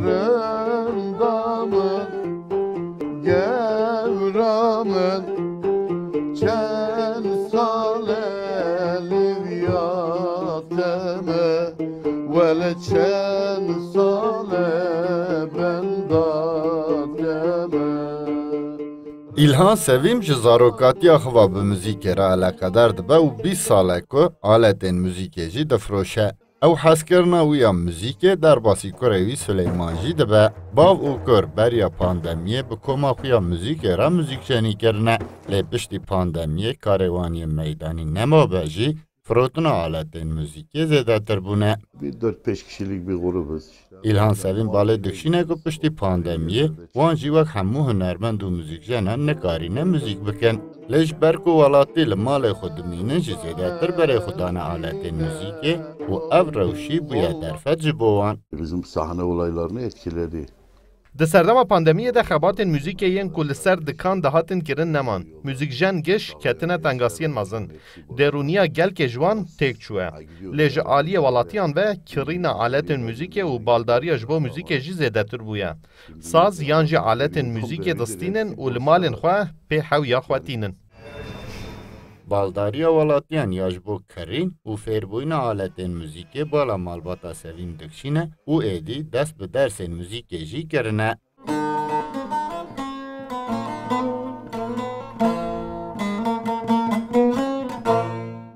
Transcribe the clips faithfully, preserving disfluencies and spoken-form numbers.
Renda min, gewra min, çend sal e li viya te me, wele çend sal e benda te me. Îlhan Sevîm ji zarokatiya xwe ve bi muzîkê re eleqedar dibe û bîst sal e ku aletên muzîkê jî difroşe. Ew hezkirina wî ya muzîkê derbasî kurê wî Suleyman jî dibe. Bav û kur beriya pandemiyê bi koma xwe ya muzîkê re muzîkjenî kirine. Lê piştî pandemiyê karê wan yên meydanî nemabe jî, firotina aletên muzîkê zêdetir bûne. Bir dört beş kişilik bir grubuz. Îlhan Sevîn balê dikişîne ku piştî pandemiyê wan jî wek hemû hunermend û muzîkjenan nikarîne muzîk bikin. Lê ji ber ku welatî li malê xwe dimînin jî zêdetir berê xwe dane aletên muzîkê û ev rewşî bûye derfet ji bo wan. Bizim sahne olaylarını etkiledi. Di serdema pandemiyê de xebatên muzîkê yên ku li ser dikan dihatin kirin neman. Muzîkjen giş ketine tengasiyên mezin. Derûniya gelkê ji wan têk çûye. Lê ji aliyê welatiyan ve kirîna aletên muzîkê û baldariya ji bo muzîkê jî zêdetir bûye. Saz yan jî aletên muzîkê distînin û li malên xwe pê hew ya xwe tînin. Baldariya welatiyan ya ji bo kirîn û fêrbûyîna aletên muzîkê bala malbata Sevîm dikişîne û êdî dest bi dersên muzîkê jî kirine.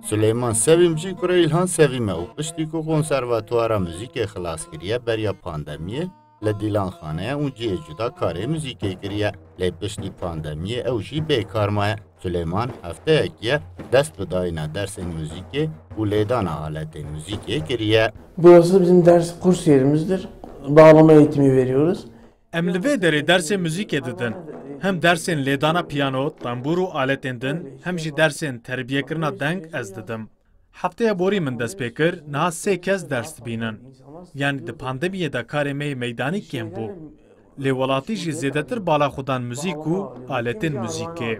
Suleyman Sevîm jî kurê Îlhan Sevîm e û piştî ku konservatuara muzîkê xilas kiriye beriya pandemiyê, li dîlanxaneya û cihê cuda karê muzîkê kiriye. Lê piştî pandemiyê ew jî bêkar maye. Suleyman hefteyekî ye dest bi dayîna dersên muzîkê û lêdana aletên muzîkê kiriye. Burası bizim ders kurs yerimizdir. Bağlama eğitimi veriyoruz. Em li vê derê dersên muzîkê didin. Hem dersên lêdana piyano, tambûr û aletên din, hem jî dersên terbiyekirina deng ez didim. Hefteya borî min dest pê kir, niha sê kes ders dibînin. Yanî di pandemiyê de karê me yê meydanî kêm bû. Lê welatî jî zêdetir bala xwe dan muzîk û aletên muzîkê.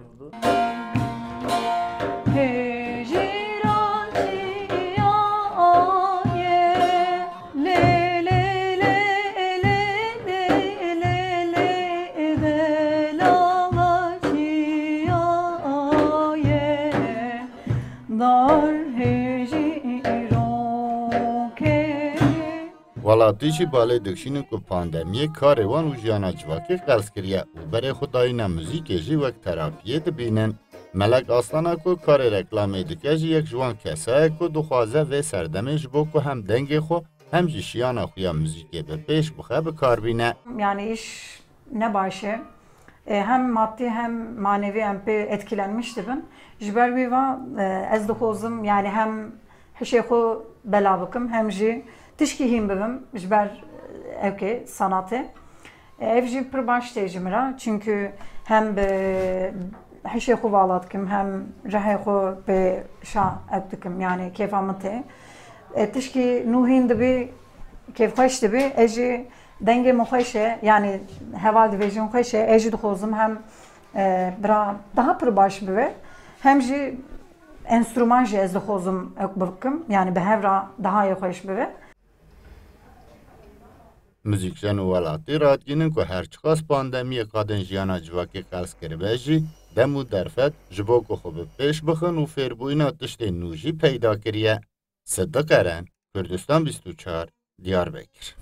Welatî jî balê dikişînin ku pandemiyê karê wan û jiyana civakê qels kiriye û berê xwe dayîna muzîkê jî wek terapiyê dibînin. Melek Aslana ku karê reklamê dike jî yek ji wan kesa ye ku dixwaze vê serdemê ji bo ku hem dengê xwe hem jî şiyana xwe ya muzîkê bi pêş bixe bi kar bîne. Yani iş ne baş e. E, hem maddi hem manevi em pê etkilenmiş dibin. Ji ber wî va, e, ez dixwazim, yani hem hişê xwe bela bikim, hem jî tişkî hîn bibim ji ber, e, ewkê sanatê. E, ev jî pir baş tê ji min re, çünkü hem bi hişê xwe vala dikim, hem rihê xwe pê şa ew dikim, yani kêfa min tê. E, tişkî nû hîn dibî, kêfxweş dibî, ez jî dengê min xweş e, yani heval dibêjin xweş e, ez jî dixwazim hem, e, bira daha pir baş bibe, hem jî enstrûman jî ez dixwazim ew bikim, yani bi hev re daha yê xweş bibe. Muzîkjen û welatî radikînin ku her çiqas pandemiyê qadên jiyana civakê qels kiribe jî, dem û derfet ji bo ku xwe bi pêş bixin û fêrbûyîna tiştên nû jî peyda kiriye. Sidiq Eren, Kurdistan bîst û çar, Diyarbekir.